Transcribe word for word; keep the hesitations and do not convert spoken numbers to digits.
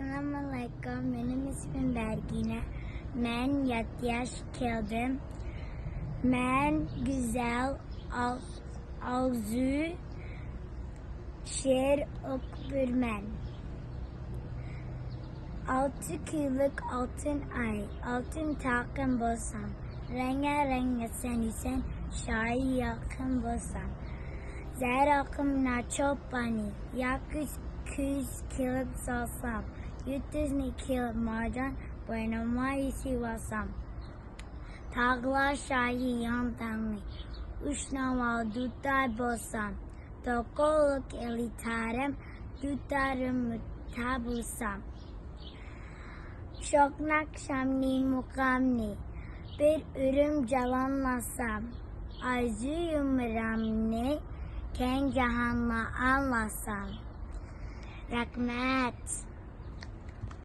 ئەسسالامۇئەلەيكۇم، مېنىڭ ئىسمىم بەرگىنە. مەن يەتتە ياش كەلدىم. مەن گۈزەل ئال-، ئالزۇ شېئىر ئوقۇپ بېرىمەن. ئالتە كۈنلۈك ئالتۇن ئاي، ئالتۇن تاقىم بولسام، رەڭگارەڭ سەن ئىسەن، شايى ياقىم بولسام. زەھەر ئاقىم ناچوپانى، ياكى كۈز كېلىپ سالسام، يۇلتۇزنى كېلىپ مارجان، بوينۇمغا يېسىۋالسام. تاغلار شايى ياڭتاڭنى، ئۇشناۋا دۇتار بولسام، توقۇلۇق ئېلىتارىم، دۇتارىم تابۇسام. شوقناق شامنى مۇقامنى، بىر ئۆرۈم جالانلاسام، ئارزۇ يۇمرامنى كەڭ جاھانغا ئاڭلاسام. رەھمەت.